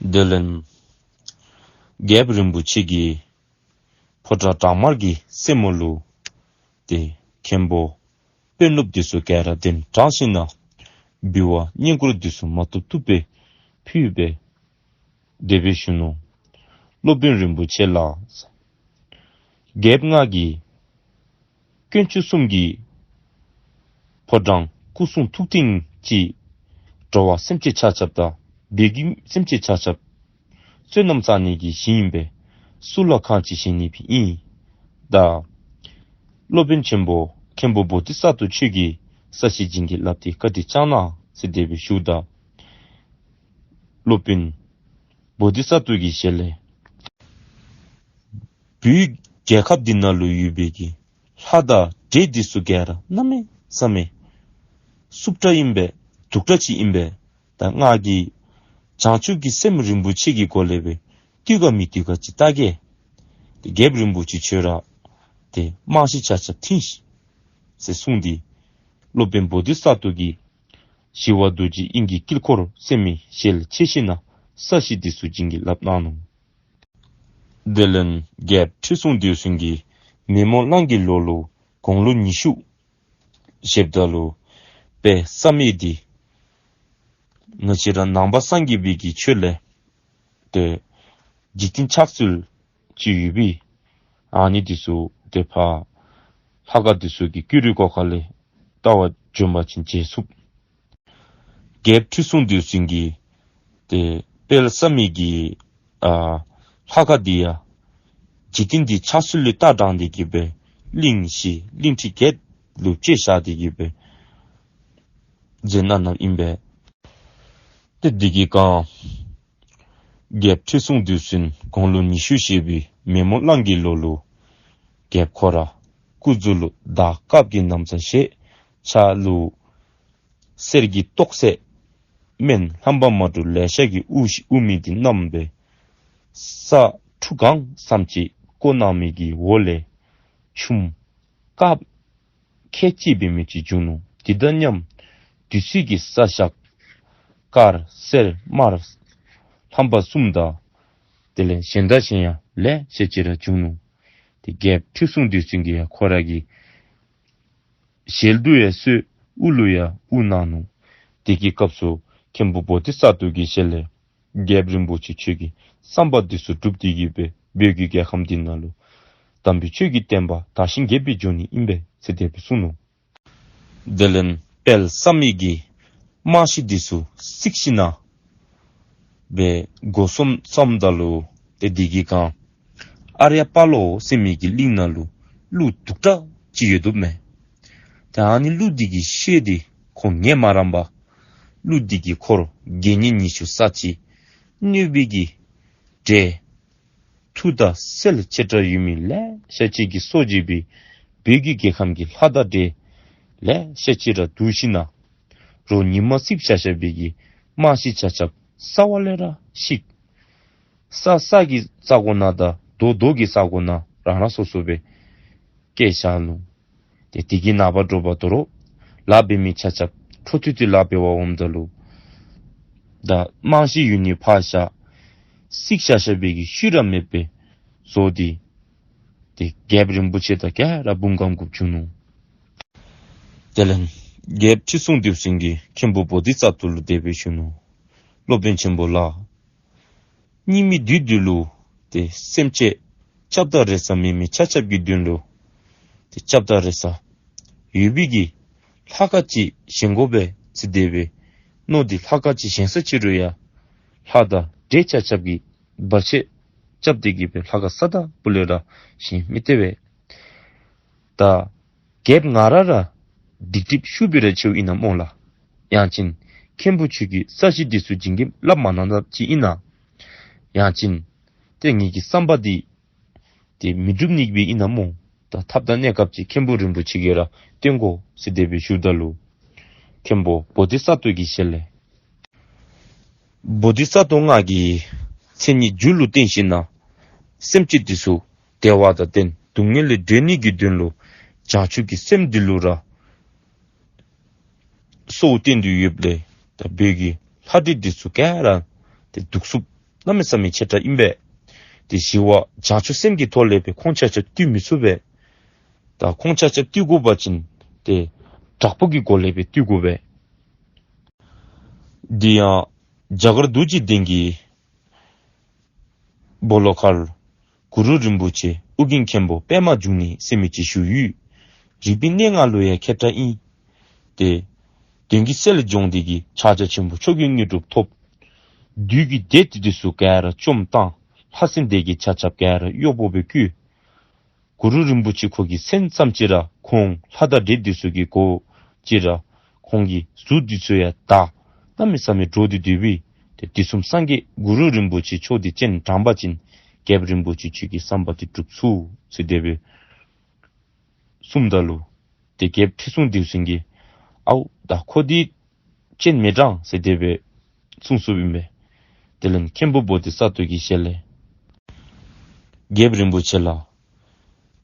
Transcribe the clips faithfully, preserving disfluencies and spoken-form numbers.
དེ་ལས་རྒྱལཔོ་རིན་པོ་ཆེ་གིས་ཕོ་བྲང་བྲག་དམར་གྱི་རྩེ་མོ་ལུ་ཏེ་མཁན་པོ་དཔོན་སློབ་འདི་ཚུ་ག་ར་གདན་དྲངས་ཞིནམ་ལས་འབུལ་བ་བསྙེན་བཀུར་འདི་ཚུ་མ་བཏུབ་བཏུབ་སྦེ་ཕུལ་སྦེ་དེ་སྦེ་ཞུ་ནུག། སློབ་དཔོན་རིན་པོ་ཆེ་ལགས། རྒྱལཔོ་ང་གིས་དཀོན་མཆོག་གསུམ་གྱི་ཕོ་བྲང་སྐུ་གསུང་ཐུགས་རྟེན་ཅིག་འགྲོ་བ་སེམས་ཅན་ཆ་ཁྱབ་དང་བོད་ཀྱི་སེམས་ཅན་ཆ་ཁྱབ་བསོད་ནམས་བསག་ནི་གི་གཞི་ཨིན་པས། གསུར་ལ་ཁང་ཅིག་བཞེངས་ནི་སྦེ་ཨིན། ད་སློབ་དཔོན་ཆེན་པོ་མཁན་པོ་བོ་དྷི་ས་ཏྭ་ཁྱོད་ཀྱིས་ས་གཞི་བྱིན་གྱིས་བརླབས་ཏེ་བཀའ་དྲིན་བསྐྱང་གནང་ཟེར་དེ་སྦེ་ཞུཝ་ད་སློབ་དཔོན་བོ་དྷི་ས་ཏྭ་གི་ཞལ་ལས་བོད་རྒྱལ་ཁབ་འདི་ནང་ལུ་ཡོད་པའི་གི་ལྷ་དང་འདྲེ་འདི་ཚུ་ག་ར་གནམ་མེད་ས་མེད་རྩུབ་དྲགས་ཨིན་པས། སྡུག་དྲགས་ཅིག་ཨིན་པས། ད་ང་གིས་བྱང་ཆུབ་ཀྱི་སེམས་རིན་པོ་ཆེ་གི་སྒོ་ལས་སྦེ་བཏུལ་ག་མི་བཏུལ་ག་ཅིག་བལྟ་གེ། ཏེ་རྒྱལཔོ་རིན་པོ་ཆེ་ཁྱོད་ར་ཏེ་རྨང་གཞི་ཆ་ཁྱབ་མཐུན་ཤིག་ཟེར་གསུངས་ཏེ་སློབ་དཔོན་བོ་དྷི་ས་ཏྭ་གིས་ཞི་བ་རྡོ་རྗེ་དབྱིངས་ཀྱི་དཀྱིལ་འཁོར་ཟེར་མི་ཞལ་ཕྱེ་ཞིནམ་ལས་ས་གཞི་འདི་ཚུ་བྱིན་གྱིས་བརླབས་གནང་ནུག། དེ་ལས་རྒྱལཔོ་ཁྲི་སྲོང་ལྡེའུ་བཙན་གྱིས་མེ་མོ་གླང་གི་ལོ་ལུ་དགུང་ལོ་ཉི་ཤུ་བཞེསཔ་ད་ལུ་དཔལ་བསམ་ཡས་འདི་ང་བཅས་ར་ནང་པ་སངས་རྒྱས་པའི་གི་ཆོས་ལས་ཏེ་འཇིག་རྟེན་ཆགས་ཚུལ་ཅིག་ཡོད་པས། ཨ་ནི་འདི་ཚུ་ཏེ་ཕར་ལྷ་ཁང་འདི་ཚུ་གི་ཀེང་རུས་སྒོ་ཁ་ལས་བལྟ་བར་བྱོན་པ་ཅིན་མཇལ་ཚུགས། རྒྱལཔོ་ཁྲི་སྲོང་ལྡེའུ་བཙན་གྱིས་ཏེ་དཔལ་བསམ་ཡས་ཀྱི་ཨ་ལྷ་ཁང་འདི་ཡང་འཇིག་རྟེན་འདི་ཆགས་ཚུལ་ལས་བལྟ་དྲངས་ཏེ་གི་སྦེ་གླིང་བཞི་གླིང་ཕྲན་བརྒྱད་ལུ་བཅད་བཞག་སྟེ་གི་སྦེ་མཛད་གནང་གནངམ་ཨིན་པས། ཏེ་འདི་གི་སྐབས་རྒྱལཔོ་ཁྲི་སྲོང་ལྡེའུ་བཙན་དགུང་ལོ་ཉི་ཤུ་བཞེས་པའི་མེ་མོ་གླང་གི་ལོ་ལུ་རྒྱལཔོ་ཁོ་ར་སྐུ་གཟུགས་ལུ་དར་དཀརཔོ་གི་ན་བཟའ་བཞེས། ཕྱག་ལུ་གསེར་གྱི་ཏོག་ཙེ་སྨན་རྣམ་པ་མ་འདྲཝ་ལེ་ཤ་གིས་དབུར་ཞིནམ་དབུར་མི་འདི་བསྣམས་སྦེ་ས་ཁྲུ་གང་ཙམ་ཅིག་བརྐོ་གནང་མི་གི་འོག་ལས་ཆུམ་དཀརཔོ་ཁལ་གཅིག་འབད་མི་ཅིག་བྱུང་ནུག། དེ་དང་མཉམ་དུས་ཚོད་ཀྱི་ས་ཞག་དཀར་སེར་དམར་རྣམ་པ་གསུམ་དང་དེ་ལས་གཞན་དང་གཞན་ཡང་ལེ་ཤ་ཅིག་ར་བྱུང་ནུག། ཏེ་རྒྱལཔོ་ཁྲི་སྲོང་ལྡེའུ་བཙན་གྱིས་ཡང་ཁོ་ར་གི་ཞལ་དུ་ཡང་གསོལ། དབུ་ལུ་ཡང་དབུར་གནང་ནུག། དེ་གི་སྐབས་སུ་མཁན་པོ་བོ་དྷི་ས་ཏྭ་གི་ཞལ་ལས་རྒྱལཔོ་རིན་པོ་ཆེ་ཁྱོད་ཀྱི་བསམ་པ་འདི་ཚུ་འགྲུབ་སྟེ་གི་སྦེ་བོད་ཀྱི་རྒྱལ་ཁམས་འདི་ནང་ལུ་དམ་པའི་ཆོས་ཀྱི་བསྟན་པ་དར་ཞིང་རྒྱས་པར་འགྱོ་ནི་ཨིན་པས་ཟེར་དེ་སྦེ་གསུངས་ནུག། དེ་ལས་དཔལ་བསམ་ཡས་ཀྱིས་རྨང་གཞི་འདི་ཚུ་བརྩིགས་ཞིནམ་ལས་སྦེ་འགོ་བཟུང་བཟུངམ་ད་ལུ་ཏེ་དེ་གི་སྐབས་ཨཱརྱ་པ་ལ་ཟེར་མི་གི་གླིང་ནང་ལུ་ཀླུ་སྡུག་དྲགས་ཅིག་ཡོདཔ་མས། ཏེ་ཨ་ནི་ཀླུ་འདི་གི་ཤེད་འདི་ཁོ་ངལ་མ་རངས་པར་ཀླུ་འདི་གི་འཁོར་དགེ་བསྙེན་ཉི་ཤུ་རྩ་གཅིག་གནོད་པའི་གི་འདྲེ་མཐུ་དང་སེལ་ཆེ་དྲགས་ཡོད་མི་ལེ་ཤ་ཅིག་གིས་གསོ་བྱས་པའི་བོད་ཀྱི་རྒྱལ་ཁམས་ཀྱི་ལྷ་དང་འདྲེ་ལེ་ཤ་ཅིག་ར་བསྡུ་ཞིནམ་ལས་རོགས་ཉིན་མ་བརྩིགས་བཞག་བཞག་པའི་གི་རྨང་གཞི་ཆ་ཁྱབ་རྩ་བ་ལས་ར་བཤིག། ས་ས་གིས་ས་གོ་ནང་དང་རྡོ་རྡོ་གིས་ས་གོ་ནང་རང་རང་སོ་སོ་སྦེ་བཀལ་བཞག་ནུག། ཏེ་དེ་གི་ནངས་པ་དྲོ་པ་དོ་རུང་ལཱ་འབད་མི་ཆ་ཁྱབ་འཕྲོ་མཐུད་དེ་ལཱ་འབད་བར་འོངམ་ད་ལུ་ད་རྨང་གཞི་ཡོད་ནི་ཕར་བཞག་བརྩིགས་བཞག་བཞག་པའི་གི་ཤུལ་ར་མེདཔ་སྦེ་བཟོ་སྟེ་ཏེ་རྒྱལཔོ་རིན་པོ་ཆེ་དང་ག་ར་འབུངས་དགོཔ་བྱུང་ནུག། དེ་ལས་རྒྱལཔོ་ཁྲི་སྲོང་ལྡེའུ་བཙན་གྱིས་མཁན་པོ་བོ་དྷི་ས་ཏྭ་ལུ་དེ་སྦེ་ཞུ་ནུག། སློབ་དཔོན་ཆེན་པོ་ལགས། སྙིགས་མའི་དུས་འདི་ལུ་ཏེ་སེམས་ཅན་སྐྱབས་དང་རེ་ས་མེད་མི་ཆ་ཁྱབ་ཀྱི་དོན་ལུ་ཏེ་སྐྱབས་དང་རེ་ས་ཡོད་པའི་གི་ལྷ་ཁང་ཅིག་བཞེངས་དགོ་པས་ཟེར་དེ་སྦེ་མནོ་སྟེ་ལྷ་ཁང་ཅིག་བཞེངས་ས་ཅིག་རུང་ཡང་ལྷ་དང་འདྲེ་ཆ་ཁྱབ་ཀྱིས་བར་ཆད་རྐྱབ་སྟེ་གི་སྦེ་ལྷ་ཁང་ས་དང་པོ་ལས་ར་བཞེངས་མི་བཏུབ་པས། ད་རྒྱལཔོ་ང་ར་ར་སྡིག་སྒྲིབ་ཤུགས་སྦེ་ར་ཆེཝ་ཨིན་ན་སྨོ་ལགས། ཡང་ཅིན་མཁན་པོ་ཁྱོད་ཀྱིས་ས་གཞི་འདི་ཚུ་བྱིན་གྱིས་བརླབས་མ་གནང་ད་ཅིག་ཨིན་ན། ཡང་ཅིན་ཏེ་ངེ་གི་བསམ་པ་འདི་ཏེ་མི་འགྲུབ་ནི་སྦེ་ཨིན་ན་སྨོ། ད་ཐབས་དང་གནས་སྐབས་ཅིག་མཁན་པོ་རིན་པོ་ཆེ་གིས་ར་སྟོན་དགོ་ཟེར་དེ་སྦེ་ཞུཝ་ད་ལུ་མཁན་པོ་བོ་དྷི་ས་ཏྭ་གི་ཞལ་ལས་བོ་དྷི་ས་ཏྭ་ང་གིས་མཚན་ཉིད་རྒྱུ་ལུ་བརྟེན་ཞིནམ་ལས་སེམས་ཅན་འདི་ཚུ་བདེ་བ་དང་ལྡན་སྡུག་བསྔལ་ལས་སྒྲོལ་ནི་གི་དོན་ལུ་བྱང་ཆུབ་ཀྱི་སེམས་འདི་ལུ་ར་གསོལཝ་བཏབ་སྟེ་ཡོདཔ་ལས་ད་བོད་ཀྱི་ལྷ་འདྲེ་འདི་ཚུ་ག་ར་ཏེ་བདུག་རྩུབ་ གནམ་མེད་ས་མེད་ཆེ་དྲགས་ཨིན་པས། ཏེ་ཞི་བ་བྱང་ཆུབ་སེམས་ཀྱི་ཐོག་ལས་སྦེ་ཁོང་ཆ་ཁྱབ་བཏུལ་མི་ཚུགས་པས། ད་ཁོང་ཆ་ཁྱབ་བཏུལ་དགོ་པ་ཅིན་ཏེ་དྲག་པོ་གི་སྒོ་ལས་སྦེ་བཏུལ་དགོ་པས། དེ་ཡང་རྒྱ་གར་རྡོ་རྗེ་གདན་གྱི་སྦོ་ལོགས་ཁར་གུ་རུ་རིན་པོ་ཆེ་ཨོ་རྒྱན་མཁན་པོ་པདྨ་འབྱུང་གནས་ཟེར་མི་ཅིག་བཞུགས་ཡོད། རིག་པའི་གནས་ལྔ་ལུ་ཡང་མཁས་དྲགས་ཨིན། ཏེ་གདོན་གྱི་རྩལ་སྦྱོང་སྟེ་གིས་ཕྱག་རྒྱ་ཆེན་པོ་མཆོག་གི་དངོས་གྲུབ་ཐོབ། བདུད་ཀྱི་སྡེ་འདི་ཚུ་ག་ར་བཅོམ་བཏང་། ལྷ་སྲིན་སྡེ་བརྒྱད་ཆ་ཁྱབ་ག་ར་གཡོག་པོ་སྦེ་བཀོལ། གུ་རུ་རིན་པོ་ཆེ་ཁོ་གི་མཚན་ཙམ་ཅིག་ར་ཁོང་ལྷ་དང་འདྲེ་འདི་ཚུ་གིས་གོ་ཅི་ར་ཁོང་གི་གཟུགས་འདི་ཚུ་ཡང་དག་གནམ་མེད་ས་མེད་འདྲོག་སྟེ་སྡོད་པས། ཏེ་དུས་གསུམ་སངས་རྒྱས་གུ་རུ་རིན་པོ་ཆེ་མཆོག་འདི་སྤྱན་དྲངས་པ་ཅིན་རྒྱལཔོ་རིན་པོ་ཆེ་ཁྱོད་ཀྱི་བསམ་པ་འདི་འགྲུབ་ཚུགས་ཟེར་དེ་སྦེ་གསུངམ་ད་ལུ་ཏེ་རྒྱལཔོ་ཁྲི་སྲོང་ལྡེའུ་བཙན་གྱིས་ཨའུ་ད་ཁོ་འདི་སྤྱན་མི་དྲངས་ཟེར་དེ་སྦེ་གསུངས་གསུངསམ་ཨིན་པས། དེ་ལས་མཁན་པོ་བོ་དྷི་ས་ཏྭ་གི་ཞལ་ལས་རྒྱལཔོ་རིན་པོ་ཆེ་ལགས།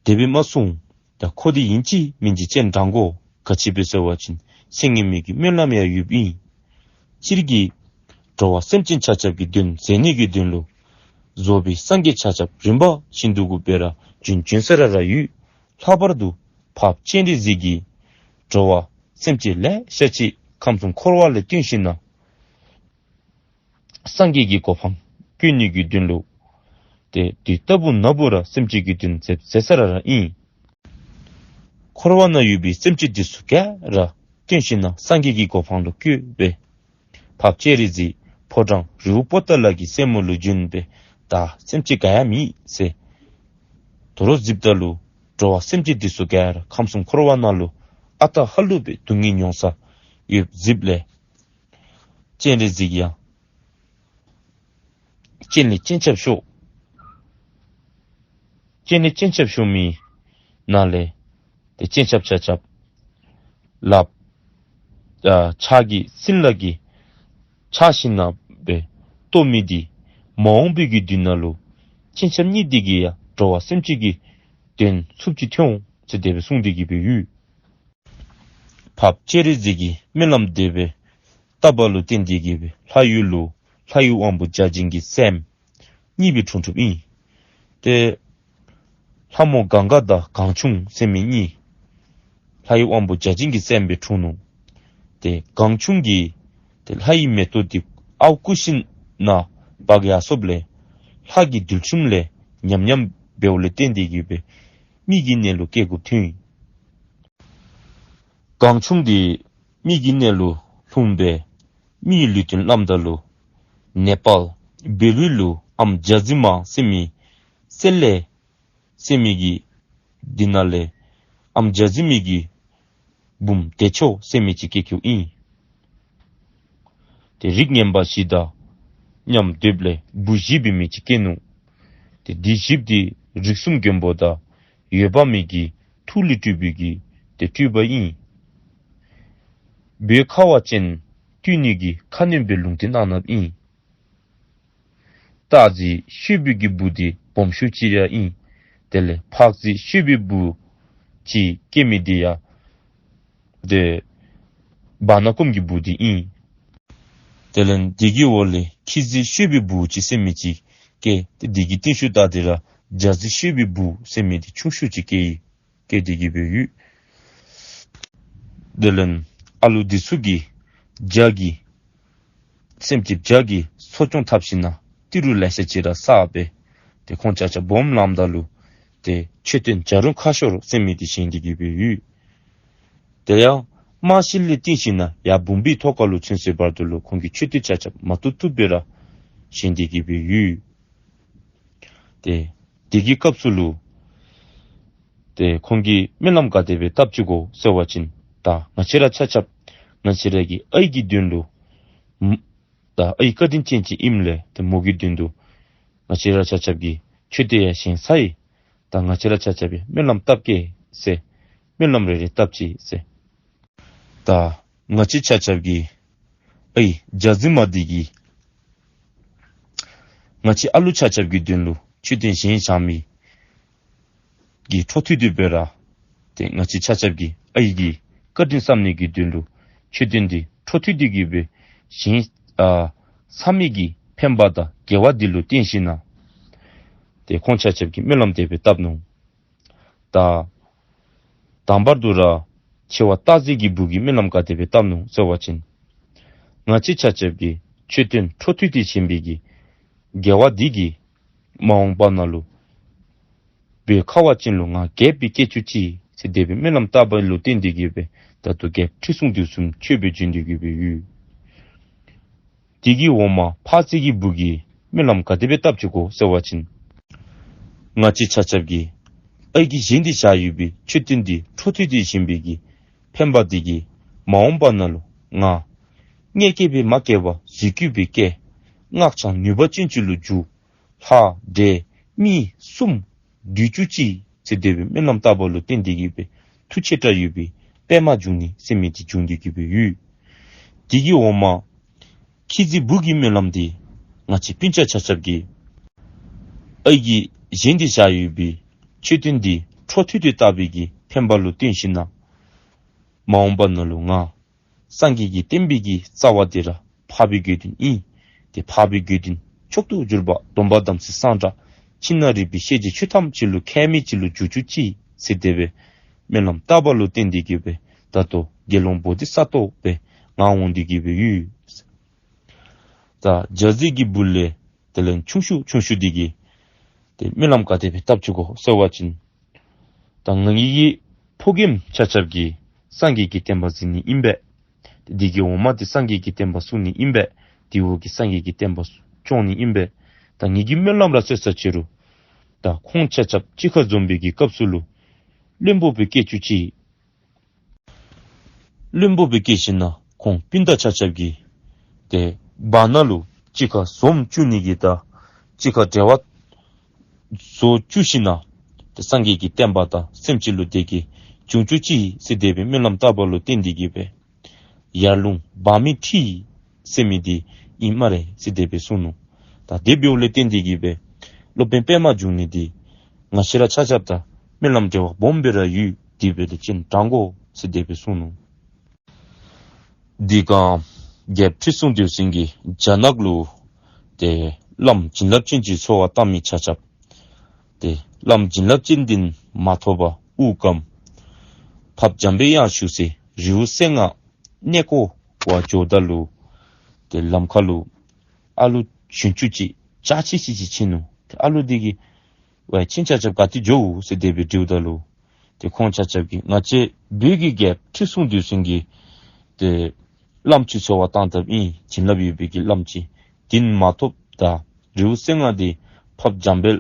དེ་སྦེ་མ་གསུངས། ད་ཁོ་འདི་ཨིན་ཅི་མིན་ཅི་སྤྱན་དྲངས་དགོ། ག་ཅི་སྦེ་ཟེར་བ་ཅིན་སེང་ངེ་མི་གི་སྨོན་ལམ་ཡང་ཡོདཔ་ཨིན། སྤྱིར་གྱིས་འགྲོ་བ་སེམས་ཅན་ཆ་ཁྱབ་ཀྱི་དོན་མཛད་ནི་གི་དོན་ལུ་རྫོགས་པའི་སངས་རྒྱས་ཆ་ཁྱབ་རིམ་པ་བཞིན་དུ་གུ་སྦེ་ར་བྱོན་བྱོན་ས་ར་ར་ཡོད། ལྷག་པར་དུ་འཕགས་པ་སྤྱན་རས་གཟིགས་ཀྱིས་འགྲོ་བ་སེམས་ཅན་ལེ་ཤ་ཅིག་ཁམས་གསུམ་འཁོར་བ་ལས་བཏོན་ཞིནམ་ན་སངས་རྒྱས་ཀྱི་གོ་འཕང་བཀོད་ནི་གི་དོན་ལུ་ཏེ་དུས་རྟག་བུ་ན་བུ་ར་སེམས་ཅན་གྱི་དོན་མཛད་མཛད་ས་ར་ར་ཨིན། འཁོར་བ་ན་ཡོད་པའི་སེམས་ཅན་འདི་ཚུ་ག་ར་བཏོན་ཞིནམ་ན་སངས་རྒྱས་ཀྱི་གོ་འཕང་ལུ་བཀོད་སྦེ་འཕགས་པ་སྤྱན་རས་གཟིགས་ཕོ་བྲང་རི་བོ་པོ་ཏ་ལ་གི་རྩེ་མོ་ལུ་བྱོན་སྦེ་ད་སེམས་ཅན་ག་ཡང་མེད་ཟེར་དོ་རུང་གཟིགསཔ་ད་ལུ་འགྲོ་བ་སེམས་ཅན་འདི་ཚུ་ག་ར་ཁམས་གསུམ་འཁོར་བ་ནང་ལུ་ཨ་རྟག་ཧ་ལུགས་སྦེ་སྡུག་བསྔལ་མྱོང་ས་ཡོདཔ་གཟིགསཔ་ལས་སྤྱན་རས་གཟིགས་ཡང་སྤྱན་ལས་སྤྱན་ཆབ་ཤོར། སྤྱན་ལས་སྤྱན་ཆབ་ཤོར་མི་ནང་ལས་ཏེ་སྤྱན་ཆབ་ཆ་ཁྱབ་ལགཔ་ཨ་ཕྱག་གི་སྲིན་ལག་གིས་འཕྱག་ཞིནམ་ན་སྦེ་བཏོག་མི་འདི་མ་འོངས་པའི་གི་དུས་ནང་ལུ་སྤྱན་ཆབ་གཉིས་འདི་གིས་ཡང་འགྲོ་བ་སེམས་ཅན་གྱི་དོན་ཚུབ་ཅིག་ཐོན་འོང་ཟེར་དེ་སྦེ་གསུངས་ཏེ་གི་སྦེ་ཡོད། འཕགས་པ་སྤྱན་རས་གཟིགས་ཀྱིས་སྨོན་ལམ་དེ་སྦེ་བཏབ་པ་ལུ་བརྟེན་ཏེ་གི་སྦེ་ལྷ་ཡུལ་ལུ་ལྷའི་དབང་པོ་བརྒྱ་བྱིན་གྱི་སྲསམོ་གཉིས་སྦེ་འཁྲུངས་འཁྲུངསམ་ཨིན། ཏེ་ལྷ་མོ་གངྒཱ་དང་གངས་ཆུང་ཟེར་མི་གཉིས་ལྷའི་དབང་པོ་བརྒྱ་བྱིན་གྱི་སྲསམོ་སྦེ་འཁྲུངས་ནུག། ཏེ་གངས་ཆུང་གིས་ཏེ་ལྷའི་མེ་ཏོག་འདི་ཨརཝ་བརྐུ་ཞིནམ་ན་འབག་ཡར་སོངམ་ལས་ལྷ་གི་རྡུལ་ཆུམ་ལས་ཉམས་ཉམས་འབདཝ་ལས་བརྟེན་ཏེ་གི་སྦེ་མི་གི་གནས་ལུ་སྐྱེ་དགོཔ་ཐོན་ཡི། གངས་ཆུང་འདི་མི་གི་གནས་ལུ་ལྷུང་སྦེ་མི་གི་ལུས་རྟེན་བླངམ་ད་ལུ་ནེ་པཱལ་བཻ་ཌཱུརྱ་ལུ་ཨམ་བྱ་རྫི་མ་ཟེར་མི་གསེར་ལས་ཟེར་མི་གི་འདི་ནང་ལས་ཨམ་བྱ་རྫི་མའི་གི་བུམོ་བདེ་མཆོག་ཟེར་མི་ཅིག་སྐྱེས་སྐྱེསཝ་ཨིན། ཏེ་རིགས་ངན་པ་བཞི་དང་མཉམ་སྡོདཔ་ལས་བུ་བཞི་འབད་མི་ཅིག་སྐྱེས་ནུག། ཏེ་འདི་བཞི་འདི་རིགས་གསུམ་མགོན་པོ་དང་འོད་དཔག་མེད་ཀྱི་ཐུགས་ལས་སྤྲུལ་པའི་གི་ཏེ་སྤྲུལ་པ་ཨིན། བོད་ཁ་བ་ཅན་བཏུལ་ནི་གི་ཁ་གནོན་པའི་ལུང་བསྟན་གནང་གནངམ་ཨིན། སྟག་རྩེ་ཤོད་པའི་གི་བུ་འདི་སྦོམ་ཤོས་ཅིག་ཡང་ཨིན། དེ་ལས་འཕགས་རྩེ་ཤོད་པའི་བུ་ཅིག་སྐྱེས་མི་འདི་ཡང་ཏེ་བར་ན་ཀོམ་གྱི་བུ་འདི་ཨིན། དེ་ལས་འདི་གི་འོག་ལས་ཁྱི་རྩེ་ཤོད་པའི་བུ་ཅིག་ཟེར་མི་ཅིག་སྐྱེས། ཏེ་འདི་གི་རྟིང་ཤུལ་ད་འདི་ར་བྱ་རྩེ་ཤོད་པའི་བུ་ཟེར་མི་འདི་ཆུང་ཤོས་ཅིག་སྐྱེས་ཡི། སྐྱེས་ཏེ་གི་སྦེ་ཡོད། དེ་ལས་ཨ་ལུ་འདི་ཚུ་གིས་བྱ་གི་སེམས་ཅན་བྱ་གི་འཚོ་སྐྱོང་འཐབ་ཞིནམ་ན་ཏི་རུ་ལེ་ཤ་ཅིག་ར་བསགས་སྦེ་ཏེ་ཁོང་ཆ་ཁྱབ་སྦོམ་ལངམ་ད་ལུ་ཏེ་མཆོད་རྟེན་བྱ་རུང་ཁ་ཤོར་ཟེར་མི་འདི་བཞེངས་ཏེ་གི་སྦེ་ཡོད། དེ་ཡང་རྨ་བྱ་ལས་བརྟེན་ཞིནམ་ན་ཡར་བུམ་པའི་ཐོག་ཁ་ལུ་ཚུན་ཚོད་བར་དུ་ལུ་ཁོང་གི་མཆོད་རྟེན་ཆ་ཁྱབ་མ་བཏུབ་བཏུབ་སྦེ་ར་བཞེངས་ཏེ་གི་སྦེ་ཡོད། ཏེ་དེ་གི་སྐབས་སུ་ལུ་ཏེ་ཁོང་གིས་སྨོན་ལམ་ག་དེ་སྦེ་བཏབ་ཅི་གོ་ཟེར་བ་ཅིན་ད་ང་བཅས་ར་ཆ་ཁྱབ་ང་བཅས་ར་གི་ཨའི་གི་དོན་ལུ་ད་ཨའི་བཀའ་དྲིན་ཅན་ཅིག་ཨིནམ་ལས་ཏེ་མོ་གི་དོན་དུ་ང་བཅས་ར་ཆ་ཁྱབ་ཀྱིས་མཆོད་རྟེན་ཡང་བཞེངས་ཚར་ཡི། ད་ང་བཅས་ར་ཆ་ཁྱབ་ཀྱིས་སྨོན་ལམ་བཏབ་གེ་ཟེར། སྨོན་ལམ་རེ་རེ་བཏབ་ཅི་ཟེར། ད་ང་བཅས་ཆ་ཁྱབ་ཀྱི་ཨའི་བྱ་རྫི་མ་འདི་གིས་ང་བཅས་ཨ་ལུ་ཆ་ཁྱབ་ཀྱི་དོན་ལུ་མཆོད་རྟེན་བཞེངས་བཞག་མི་གི་འཕྲོ་མཐུད་དེ་སྦེ་ར་ཏེ་ང་བཅས་ཆ་ཁྱབ་ཀྱི་ཨའི་གི་བཀའ་དྲིན་བསམ་ནི་གི་དོན་ལུ་མཆོད་རྟེན་འདི་འཕྲོ་མཐུད་དེ་གི་སྦེ་བཞེངས་ཨ་ཚར་མི་གི་ ཕན་པ་དང་དགེ་བ་འདི་ལུ་བརྟེན་ཞིན་ན་ཏེ་ཁོང་ཆ་ཁྱབ་ཀྱིས་སྨོན་ལམ་དེ་སྦེ་བཏབ་ནུག། ད་དང་པར་དུ་ར་ཆེ་བ་སྟག་གཟིག་གི་བུ་གིས་སྨོན་ལམ་ག་དེ་སྦེ་བཏབ་ནུག་ཟེར་བ་ཅིན། ང་བཅས་ཆ་ཁྱབ་ཀྱི་མཆོད་རྟེན་འཕྲོ་མཐུད་དེ་བཞེངས་པའི་གི་དགེ་བ་འདི་གིས་མ་འོངས་པ་ནང་ལུ་བོད་ཁ་བ་ཅན་ལུ་ང་རྒྱལཔོ་སྦེ་སྐྱེ་བཅུག་ཅིག་ཟེར་དེ་སྦེ་སྨོན་ལམ་བཏབ་པ་ལུ་བརྟེན་ཏེ་གིས་སྦེ་ད་ལྟོ་རྒྱལཔོ་ཁྲི་སྲོང་ལྡེའུ་བཙན་མཆོད་པར་བྱོན་ཏེ་གིས་སྦེ་ཡོད། དེ་གི་འོག་མ་འཕགས་བརྩེགས་ཀྱི་བུ་གིས་སྨོན་ལམ་ག་དེ་སྦེ་བཏབ་ཅི་གོ་ཟེར་བ་ཅིན། ང་བཅས་ཆ་ཁྱབ་ཀྱིས་ཨའི་གིས་བཞེངས་ཏེ་བཞག་ཡོད་པའི་མཆོད་རྟེན་འདི་འཕྲོ་མཐུད་དེ་བཞེངས་པའི་གི་ཕན་པ་འདི་གིས་མ་འོངས་པ་ནང་ལུ་ང་མངལ་སྐྱེས་སྦེ་མ་སྐྱེ་བར་གཟུགས་སྐྱེས་སྦེ་སྐྱེ། སྔགས་འཆང་ནུས་པ་ཅན་ཅིག་ལུ་འགྱུར། ལྷ་འདྲེ་མི་གསུམ་འདུལ་བཅུག་ཅིག་ཟེར་དེ་སྦེ་སྨོན་ལམ་བཏབ་པ་ལུ་བརྟེན་ཏེ་གིས་སྦེ་མཐུ་ཆེ་དྲགས་ཡོད་པའི་པདྨ་འབྱུང་གནས་ཟེར་མི་འདི་བྱུང་སྟེ་གིས་སྦེ་ཡོད། དེ་གི་འོག་མ་ཁྱི་རྫི་བུ་གི་སྨོན་ལམ་འདི་ང་བཅས་སྤུན་ཆ་ཆ་ཁྱབ་ཀྱིས་ཨའི་གིས་བཞེངས་ཏེ་བཞག་ཡོད་པའི་མཆོད་རྟེན་འདི་འཕྲོ་མཐུད་དེ་བཏབ་པའི་གི་ཕན་པ་ལུ་བརྟེན་ཞིན་ན་མ་འོངས་པ་ནང་ལུ་ང་སངས་རྒྱས་ཀྱི་བསྟན་པའི་གི་རྩ་བ་འདི་ར་འཕགས་པའི་དགེ་འདུན་ཨིན། ཏེ་འཕགས་པའི་དགེ་འདུན་མཆོག་ཏུ་གྱུར་པ་སྡོམ་པ་དམ་ཚིག་གཙང་སྦྲ་ཕྱི་ནང་རིག་པའི་ཤེས་བྱའི་ཆོས་ཐམས་ཅད་ལུ་མཁས་མི་ཅིག་ལུ་འགྱུར་བཅུག་ཅིག་ཟེར་དེ་སྦེ་སྨོན་ལམ་བཏབ་པ་ལུ་བརྟེན་ཏེ་གིས་སྦེ་ད་ལྟོ་དགེ་སློང་བོ་དྷི་ས་ཏྭ་སྦེ་ང་འོང་སྟེ་གིས་སྦེ་ཡོད། ད་རྒྱ་རྫི་གི་བུ་ལས་དེ་ལས་ཆུང་ཤོས་ཆུང་ཤོས་འདི་གིས་ཏེ་སྨོན་ལམ་ག་དེ་སྦེ་བཏབ་ཅི་གོ་ཟེར་བ་ཅིན། ད་ང་གི་ཕོ་རྒནམ་ཆ་ཁྱབ་ཀྱིས་སངས་རྒྱས་ཀྱི་བསྟན་པ་འཛིན་ནི་ཨིན་པས། དེ་གི་འོག་མ་འདི་སངས་རྒྱས་ཀྱི་བསྟན་པ་སྲུང་ནི་ཨིན་པས། དེ་འོག་གི་སངས་རྒྱས་ཀྱི་བསྟན་པ་སྐྱོང་ནི་ཨིན་པས། ད་ངེ་གི་སྨོན་ལམ་ར་གསོལ་ས་ཅི་རུང་ད་ཁོང་ཆ་ཁྱབ་གཅིག་ཁར་འཛོམས་པའི་གི་སྐབས་སུ་ལུ་བློན་པོ་སྦེ་སྐྱེ་བཅུག་ཅིག། བློན་པོ་སྦེ་སྐྱེ་ཞིན་ན་ཁོང་སྤུན་ཟླ་ཆ་ཁྱབ་ཀྱིས་ཏེ་བར་ན་ལུ་གཅིག་ཁར་འཛོམས་བཅུག་ནི་གི་ད་གཅིག་ཁར་འབྲེལ་བ་བཟོ་བཅུག་ཞིན་ན་ཏེ་སངས་རྒྱས་ཀྱི་བསྟན་པ་དང་སེམས་ཅན་ལུ་བདེ་སྐྱིད་འབྱུང་བཅུག་ཅིག་ཟེར་དེ་སྦེ་སྨོན་ལམ་བཏབ་པ་ལུ་བརྟེན་ཏེ་གིས་སྦེ་ཡར་ཀླུང་འབངས་མི་ཁྲི་ཟེར་མི་འདི་ཨིན་སྨ་རེ་ཟེར་དེ་སྦེ་གསུངས་ནུག། ད་དེ་འབདཝ་ལས་བརྟེན་ཏེ་གིས་སྦེ་སློབ་དཔོན་པདྨ་འབྱུང་གནས་འདི་ང་བཅས་ར་ཆ་ཁྱབ་དང་སྨོན་ལམ་འབྲེལ་བ་སྦོམ་སྦེ་ར་ཡོད། དེ་འབདཝ་ལས་སྤྱན་དྲངས་དགོ་ཟེར་དེ་སྦེ་གསུངས་ནུག། དེ་སྒང་རྒྱལཔོ་ཁྲི་སྲོང་ལྡེའུ་བཙན་གྱིས་རྒྱ་ནག་ལུ་ཏེ་བླམ་བྱིན་རླབས་ཅན་གྱི་འཚོ་བ་བཏང་མི་ཆ་ཁྱབ་ཏེ་བླམ་བྱིན་རླབས་ཅན་འདི་མ་ཐོབ་པར་དབུགས་སྐམ་འཕགས་འཇམ་པའི་དབྱངས་བཞུགས་སའི་རི་བོ་གསེར་མངའ་གནས་སྐོར་བར་འགྱོཝ་ད་ལུ་ཏེ་ལམ་ཁར་ལུ་ཨ་ལུ་གཞོན་ཆུང་ཅིག་ཅ་ཆས་ཅིག་ཅིག་ཕྱད་ནུག། ཏེ་ཨ་ལུ་འདི་གིས་ཝའི་ཁྱེད་ཆ་ཁྱབ་ག་ཏེ་འགྱོཝ་ཟེར་དེ་སྦེ་དྲིཝ་ད་ལུ་ཏེ་ཁོང་ཆ་ཁྱབ་ཀྱིས་ང་བཅས་བོད་ཀྱི་རྒྱལཔོ་ཁྲི་སྲོང་ལྡེའུ་བཙན་གྱི་ཏེ་བླམ་ཅིག་འཚོལ་བར་བཏང་དཔ་ཨིན། བྱིན་རླབས་ཡོད་པའི་གི་བླམ་ཅིག། འདི་མ་ཐོབ་ད་རི་བོ་གསེར་མངའ་འདི་འཕགས་འཇམ་པའི་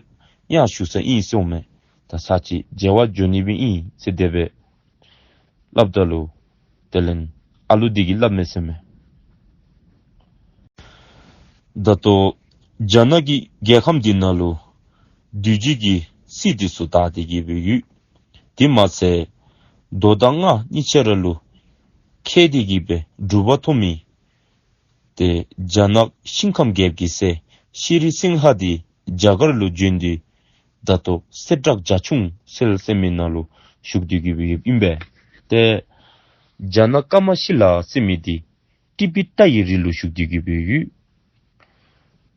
དབྱངས་བཞུགས་ས་ཨིན་ཟེར་འོང་མས། ད་ཚར་གཅིག་མཇལ་བར་འགྱོ་ནི་སྦེ་ཨིན་ཟེར་དེ་སྦེ་སླབ་ད་ལུ་དེ་ལས་ཨ་ལུ་འདི་གིས་སླབ་མས་ཟེར་མས། ད་ལྟོ་རྒྱ་ནག་གི་རྒྱལ་ཁམས་འདི་ནང་ལུ་བདུད་བཞི་གི་སྲིད་འདི་ཚུ་དར་ཏེ་གིས་སྦེ་ཡོད། དེ་མ་ཚད་མདོ་དང་སྔགས་གཉིས་ཆ་ར་ལུ་མཁས་ཏེ་གིས་སྦེ་གྲུབ་པ་ཐོབ་མི་ཏེ་རྒྱ་ནག་ཤིང་ཁམས་རྒྱལཔོ་གི་སྲས་ཤྲཱི་སིང་ཧ་འདི་རྒྱ་གར་ལུ་བྱོན་ཏེ་ད་ལྟོ་གསེར་བྲག་རྒྱ་ཆུང་སེལ་ཟེར་མི་ནང་ལུ་བཞུགས་ཏེ་གིས་སྦེ་ཡོདཔ་ཨིན་པས། ཏེ་རྒྱ་ནག་ཀ་མ་ཤི་ལ་ཟེར་མི་འདི་ཏི་པི་ཏ་ཡི་རི་ལུ་བཞུགས་ཏེ་གིས་སྦེ་ཡོད།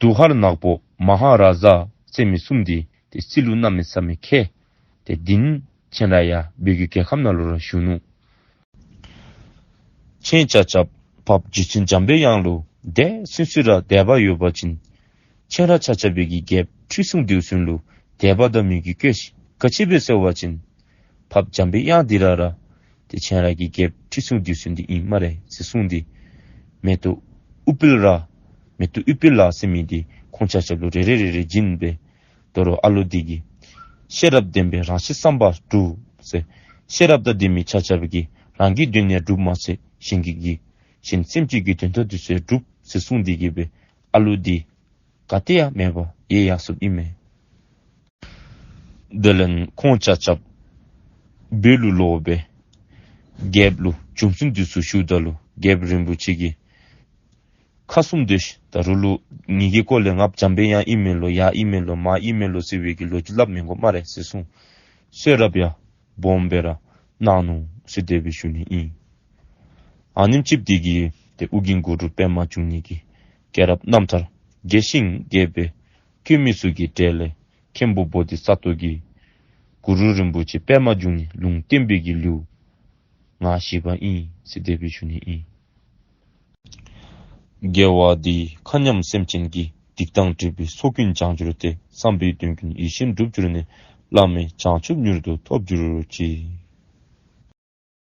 དུ་ཧར་ནག་པོ་མ་ཧ་ར་ཛ་ཟེར་མི་གསུམ་འདི་ཏེ་སྲིད་ལུ་གནམ་མེད་ས་མེད་མཁས། ཏེ་འདི་ནི་ཁྱེད་ར་ཡང་བོད་ཀྱི་རྒྱལ་ཁམས་ནང་ལུ་ར་བཞུགས་ནུག། ཁྱེད་ཆ་ཁྱབ་འཕགས་རྗེ་བཙུན་འཇམ་པའི་དབྱངས་ལུ་དེ་སེམས་སུ་ར་དད་པ་ཡོད་པ་ཅིན་ཁྱེད་ར་ཆ་ཁྱབ་བོད་ཀྱི་རྒྱལཔོ་ཁྲི་སྲོང་ལྡེའུ་བཙན་ལུ་དད་པ་དང་མོས་གུས་བསྐྱེད་ཤིག། ག་ཅི་སྦེ་ཟེར་བ་ཅིན་འཕགས་འཇམ་པའི་དབྱངས་འདི་ར་ར་ཏེ་ཁྱེད་ར་གི་རྒྱལཔོ་ཁྲི་སྲོང་ལྡེའུ་བཙན་འདི་ཨིན་སྨ་རེ་ཟེར་གསུངས་ཏེ་མེ་ཏོག་ཨུཏྤལ་ར་མེ་ཏོག་ཨུཏྤལ་ཟེར་མི་འདི་ཁོང་ཆ་ཁྱབ་ལུ་རེ་རེ་རེ་རེ་བྱིན་སྦེ་དོ་རུང་ཨ་ལུ་འདི་གིས་ཤེས་རབ་ལྡན་པས་རང་གཞན་བསམ་པ་སྒྲུབ་ཟེར། ཤེས་རབ་དང་ལྡན་མི་ཆ་ཁྱབ་ཀྱིས་རང་གི་དོན་ཡང་སྒྲུབ་མ་ཚད་གཞན་གྱི་གཞན་སེམས་ཅན་གྱི་དོན་དག་འདི་ཚུ་ཡང་སྒྲུབ་ཟེར་གསུངས་ཏེ་གིས་སྦེ་ཨ་ལུ་འདི་ག་ཏེ་ཡང་མེད་པར་ཡལ་ཡར་སོཔ་ཨིན་མས། དེ་ལས་ཁོང་ཆ་ཁྱབ་བོད་ལུ་ལོག་སྦེ་རྒྱལཔོ་ལུ་རྒྱུ་མཚན་འདི་ཚུ་ཞུཝ་ད་ལུ་རྒྱལཔོ་རིན་པོ་ཆེ་གིས་ཁ་བསུམ་སྡོད་ཤིག། ད་རུང་ལུ་ངེ་གི་སྐོར་ལས་ང་འཇམ་པའི་དབྱངས་ཨིན་མས་ལོ་ཡར་ཨིན་མས་ལོ་མར་ཨིན་མས་ལོ་ཟེར་བའི་གི་ལོ་རྒྱུས་སླབ་མི་དགོ་སྨ་རེ་ཟེར་གསུངས། གསོལ་རས་ཡང་སྦོམ་སྦེ་ར་གནང་ནུག་ཟེར་དེ་སྦེ་ཞུ་ནི་ཨིན། ཨ་ནེམ་ཅིག་འདི་གིས་ཏེ་ཨོ་རྒྱན་གུ་རུ་པདྨ་འབྱུང་གནས་ཀྱི་སྐྱེས་རབས་རྣམ་ཐར་ དགྱེས་ཤིང་དགྱེས་པའི་སྐྱེ་མི་ཚུ་གི་གྲས་ལས་མཁན་པོ་བོ་དྷི་ས་ཏྭ་གིས་གུ་རུ་རིན་པོ་ཆེ་པདྨ་འབྱུང་གནས་ལུང་བསྟན་པའི་གི་ལེའུ་ང་བཞི་པ་ཨིན་ཟེར་དེ་སྦེ་ཞུ་ནི་ཨིན། དགེ་བ་འདིས་མཁའ་མཉམ་སེམས་ཅན་གྱི། སྡིག་དང་སྒྲིབ་པའི་ཚོགས་ཀུན་བྱང་གྱུར་ཏེ། བསམ་པའི་དོན་ཀུན་ཡིད་བཞིན་འགྲུབ་གྱུར་ནས། བླ་མེད་བྱང་ཆུབ་མྱུར་དུ་ཐོབ་གྱུར་ཅིག།